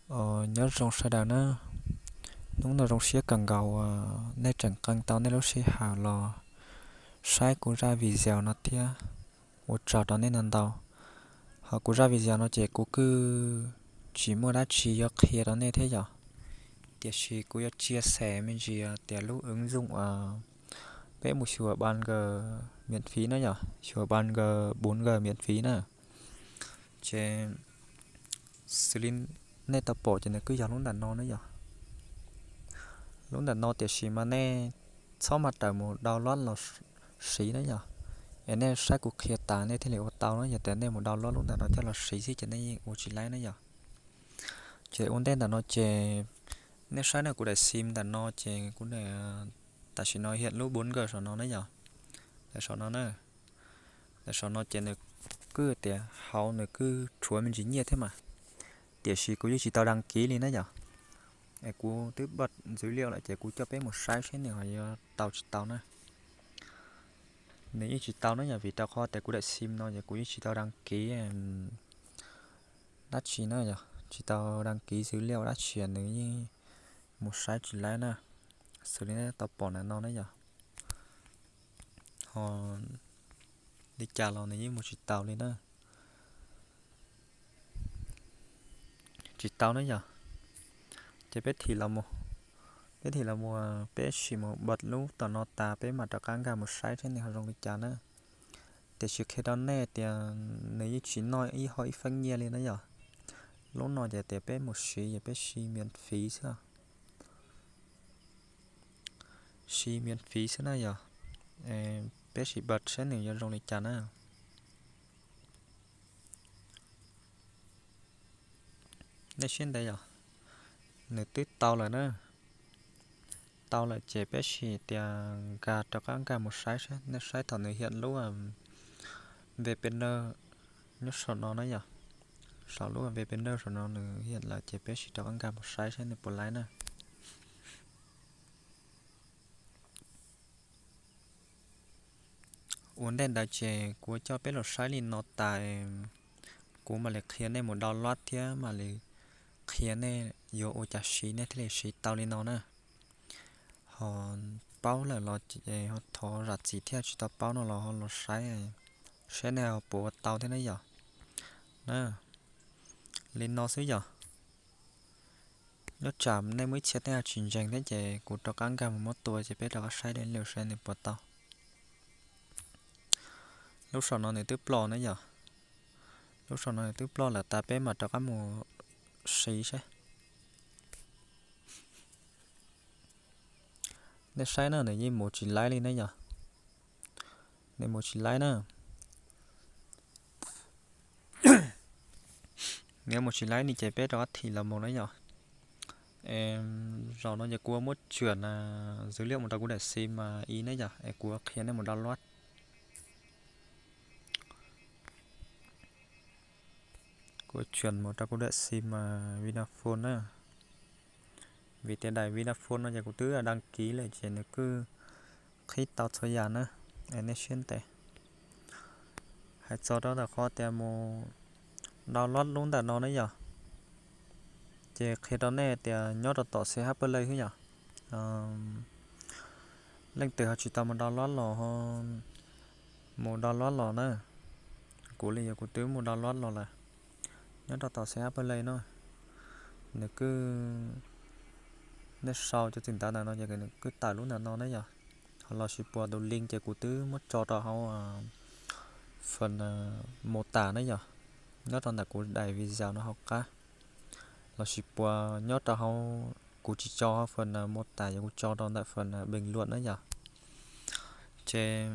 Nyob zoo sawv daws na, hnub no zoo siab kawg nkaus uas nej tseem qee tau nej lub sij hawm los saib kuv zaj video no thiab ua tsaug rau nej ntau ntau. Ho kuv zaj video no ces kuv kuj tsis muaj dab tsi yuav qhia rau nej thiab yom, tiam sis kuv yuav tsia xem me ntsis tias lub ứng dụng uas peb mus xyuas ba nkawd miễn phí na yom, xyuas ba nkawd bốn G miễn phí na. Ces xws li nej tau pom ces nws kuj yog lub ntawm no na yom. Lub ntawm no tiam sis mas nej txhob mas rawm mus download los siv na yom. Es nej saib kuv qhia tas nej thiaj li ua tau na, yog tias nej mus download lub ntawm no coj los siv xwb ces nej yeej ua tsis laib na yom. Ces ua ntej ntawm no ces nej saib na, kuv daim xim ntawm no ces kuv, tam sim no hiện lub bốn G saum no na yom. Daim saum no na, daim saum no ces nws kuj tias hauv nws kuj tshuav me ntsis nyiaj thiab mas, tiam sis kuv yeej tsis tau đăng ký li na yom. Es kuv twb bật dữ liệu lawm ces kuv coj peb mus saib seb nws ho yuav tau tsis tau na. Nws yeej tsis tau na yom, vim rau qhov tias kuv daim xim no ces kuv yeej tsis tau đăng ký dab tsi na yom, tsis tau đăng ký dữ liệu dab tsi, nws yeej mus saib tsis laib na. Xws li nej tau pom ntawm no na yom, ho li cas los nws yeej mus tsis taus li na. Tsis tau na yom. Ces peb thim los mus, peb thim los mus, peb sim mus bật lub tom no tas peb mam rov qab nkag mus saib seb nws ho zoo li cas na. Tiam sis qhia rau nej tias nws yeej tsis noj ib hau ib feeb nyiaj li na yom. Lub no ces tias peb mus siv ces peb siv miễn phí xwb. Siv miễn phí xwb na yom. Peb sim bật seb nws yuav zoo li cas na. Nej siab ntev yom. Nws twb tau lawm na. Tau lawm ces peb sim tias nkag rov qab nkag mus saib seb, nej saib thaum nws hiện lub VPN nyob saum no na yom. Saum lub VPN saum no nws hiện lawm ces peb sim rov qab nkag mus saib seb nws puas laib na. Ua ntej ntawd ces kuv coj peb los saib li no tas, kuv mam li qhia nej mus download thiab mam li qhia nej yuav ua cas siv nej thiaj li siv tau li no na. Ho paub lawm los ces ho thov zam txim thiab, tsis tau paub no los ho los saib seb nej ho puas ua tau thiab na yom. Na, li no xwb yom. Nyob tsam nej muaj ib txhia tej tsis ntseeg thiab ces kuv rov qab nkag mus muab tua ces peb rov qab saib dej lwj saib nws puas tau. Lub saum no nws twb ploj na yom. Lub saum no nws twb ploj lawm tas peb mam rov qab mus siv seb. Nej saib na, nws yeej mus tsis laib li na yom. Nws mus tsis laib na. Nws mus tsis laib ni ces peb rov qab thim los mus na yom. Zaum no ces kuv muab chuyển dữ liệu mus rau kuv daim xim ib na yom, es kuv qhia nej mus download. Kuv chuyển mus rau kuv daim xim Vinaphone na. Vim tias daim Vinaphone no ces kuv twb đăng ký lawm ces nws kuj qhib tau txhua yam na. Nej siab ntev. Hais txog rau ntawm qhov tias mus download lub ntawm no ne yom, ces qhia rau nej tias nyob rau tom C H Play xwb yom. Leej twg ho tsis tau mus download los ho mus download los na. Kuv li yog kuv twb mus download los lawm. Nyob rau tom C H Play no, nws kuj, nej sau cov txim ntawv ntawm no ces nws kuj tawm lub ntawm no ne yom. Ho los sis puas tus link ces kuv twb muab tso rau hauv phần mô tả ne yom, nyob rau ntawm kuv daim video no hauv qab. Los sis puas nyob rau hauv, kuv tsis tso hauv phần mô tả, yog kuv tso rau ntawm phần bình luận ne yom. Ces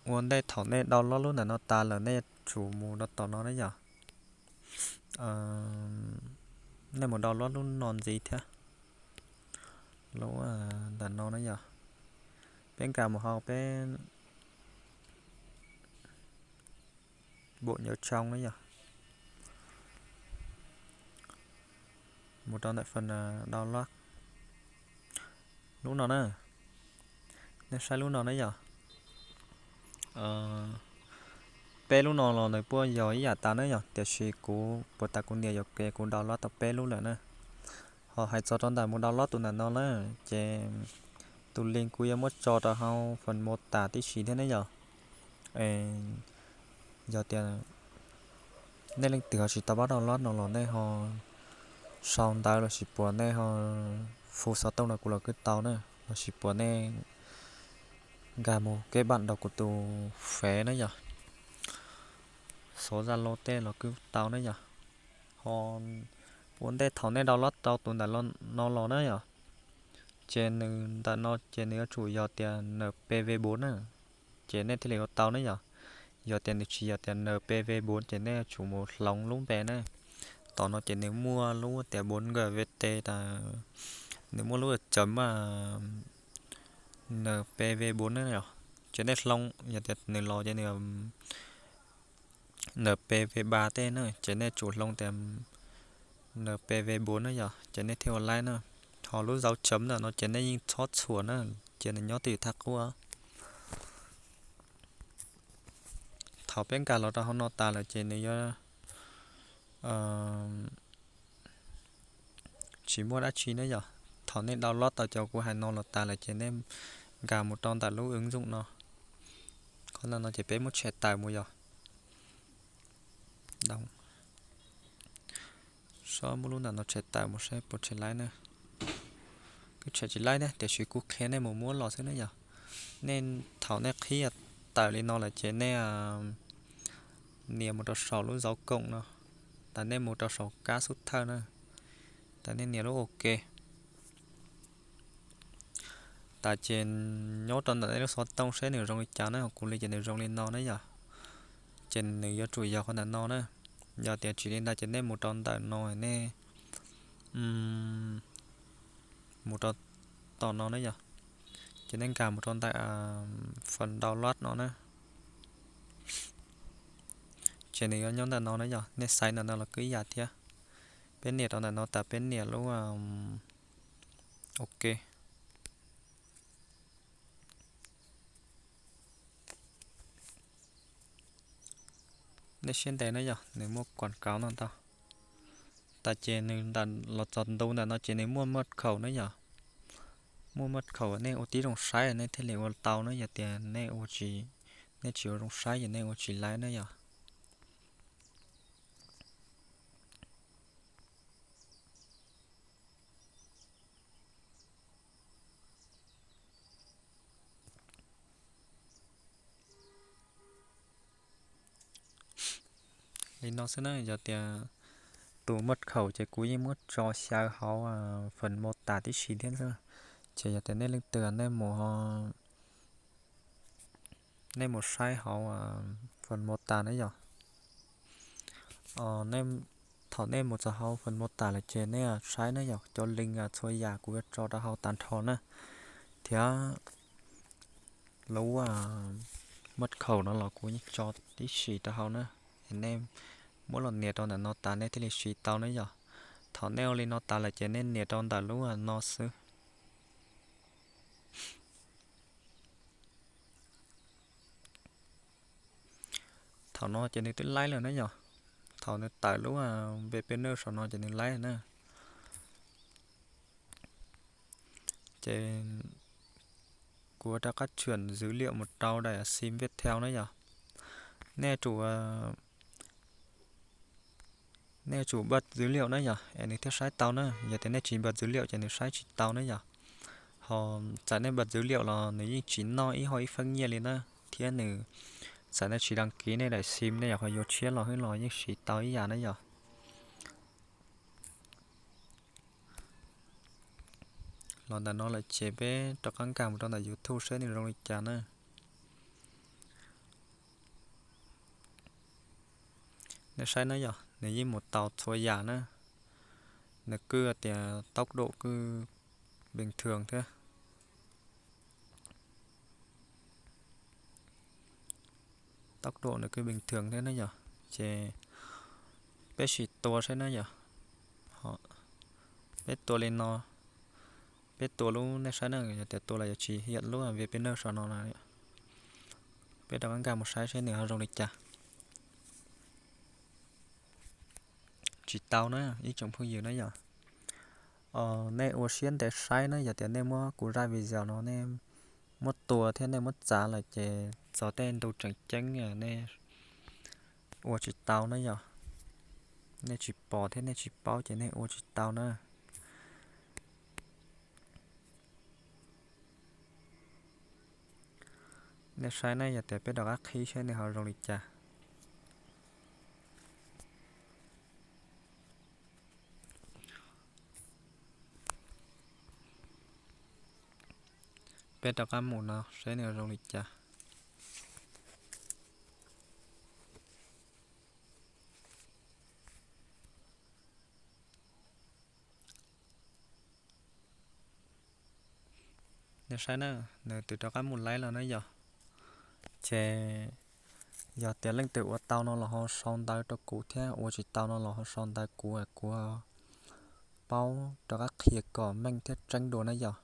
ua ntej thaum nej download lub ntawm no tas lawm nej yuav tsum mus rau tom no ne yom. Nej mus download lub no ntxiv thiab. Lub ntawm no ne yom. Peb nkag mus hauv peb bộ nhớ trong ne yom. Mus rau ntawm phần download. Lub no na, nej saib lub no ne yom. peb lub no los nws puab yog ib yam tas na yom, tiam sis kuv puas tas kuv nias yuam kev kuv download tau peb lub lawm na. Ho hais txog rau ntawm mus download tus ntawm no na, ces tus link kuv yuav muab tso rau hauv phần mô tả tib si thiab ne yom. Yog tias nej leej twg ho tsis tau pab download no los nej ho sau ntawv lossis puas nej ho hu xov tooj rau kuv los kuj tau na, lossis puas nej nkag mus kết bạn rau kuv tus Face na yom, số Zalo tej los kuj tau na yom. Ho ua ntej thaum nej download tau tus ntawm no los na yom, ces nws ntawm no ces nws yuav tsum yog tias N P V bốn na, ces nej thiaj li ua tau ne yom. Yog tias nws tsis yog tias N P V bốn ces nej yuav tsum mus hloov lub npe na. Tom no ces nws muaj lub tias bốn G V T tas, nws muaj lub cấm N P V bốn na yom, ces nej hloov, yog tias nws los ces nws N P V ba tej na, ces nej tsum hloov tias N P V bốn na yom, ces nej thiaj ua laib na. Ho lub dấu chấm ntawm no ces nej yeej txhob txhuam na, cia nws nyob twj ywm thaj qub. Thaum peb nkag los rau hauv no tas lawm ces nws yuav tsis muaj dab tsi ne yom. Thaum nej download tau cov kuv hais no los tas lawm ces nej nkag mus rau ntawm lub ứng dụng no. Qhov ntawm no ces peb muab tshem tawm mus yom. Sob muab lub ntawm no tshem tawm mus saib puas tshem laib na. Kuj tshem tsis laib thiab tiam sis kuv qhia nej mus muab los xwb ne yom. Nej thaum nej qhib tawm li no lawm ces nej nias mus rau saum lub dấu cộng no, tas nej mus rau saum kab xub thawj na, tas nej nias lub OK. Tas ces nyob rau ntawm nej lub xov tooj seb nws zoo li cas na, kuv li ces nws zoo li no ne yom. Ces nws yuav tsum yog qhov ntawm no na. Yog tias tsis li ntawd ces nej mus rau ntawm no, nej mus rau tom no na yom, ces nej nkag mus rau ntawm phần download no na. Ces nws yuav nyob ntawm no na yom, nej xaiv ntawm no los kuj ib yam thiab. Peb nias rau ntawm no tas peb nias lub OK. Nej siab ntev na yom, nws muaj quảng cáo no ntau. Tas ces nws ntawm los txog ntu ntawm no ces nws muaj mật khẩu na yom. Muaj mật khẩu, nej ua tib zoo saib nej thiaj li ua tau na, yog tias nej ua tsis, nej tsis ua zoo saib ces nej ua tsis laib na yom. Li no xwb na, yog tias tus mật khẩu ces kuv yeej muab tso xyaw hauv phần mô tả tib si thiab xwb. Ces yog tias nej leej twg nej mus, nej mus saib hauv phần mô tả na yom. Thaum nej mus txog hauv phần mô tả lawm ces nej saib na yom, cov link txhua yam kuv yuav tso rau hauv tag nrho na, thiab lub mật khẩu no los kuv yeej tso tib si rau hauv na. Es nej muab los nias rau ntawm no tas nej thiaj li siv tau na yom. Thaum nej ua li no tas lawm ces nej nias rau ntawm lub no xwb. Thaum no ces nws twb laib lawm na yom. Thaum nws tawm lub V P N saum no ces nws laib na. Ces kuv rov qab chuyển dữ liệu mus rau daim sim Viettel na yom. Nej tsum, nej tsum bật dữ liệu na yom, es nws thiaj saib tau na. Yog tias nej tsis bật dữ liệu ces nws saib tsis tau na yom. Ho txawm nej bật dữ liệu los nws yeej tsis noj ib hau ib feeb nyiaj li na. Thiab nws, txawm nej tsis đăng ký nej daim sim nej yuav ho yuav tshiab los hwb los yeej siv tau ib yam na yom. Los ntawm no lawm ces peb rov qab nkag mus rau ntawm YouTube saib nws zoo li cas na. Nej saib na yom, nws yeej mus tau txhua yam na. Nws kuj tias tốc độ kuj bình thường thiab. Tốc độ nws kuj bình thường thiab na yom. Ces peb sim tua saib na yom. Peb tua li no, peb tua lub, nej saib na, yog tias tua los yuav tsis hiam lub V P N saum no na. Peb rov qab nkag mus saib seb nws ho zoo li cas. tsis tau na ib tsoom phooj ywg na yom. Nej ua siab ntev saib na, yog tias nej muab kuv zaj video no nej muab tua thiab nej muab txav lawm ces txog tej ntu tseem ceeb nej ua tsis tau na yom. Nej tsis pom thiab nej tsis paub ces nej ua tsis tau na. Nej saib na, yog tias peb rov qab qhib saib nws ho zoo li cas. Peb rov qab mus no saib nws zoo li cas. Nej saib na, nws twb rov qab mus laib los na yom. Ces yog tias leej twg ua tau no los ho sau ntawv rau kuv thiab, ua tsis tau no los ho sau ntawv kuv, kuv paub rov qab qhia kom meej thiab tseeb dua na yom.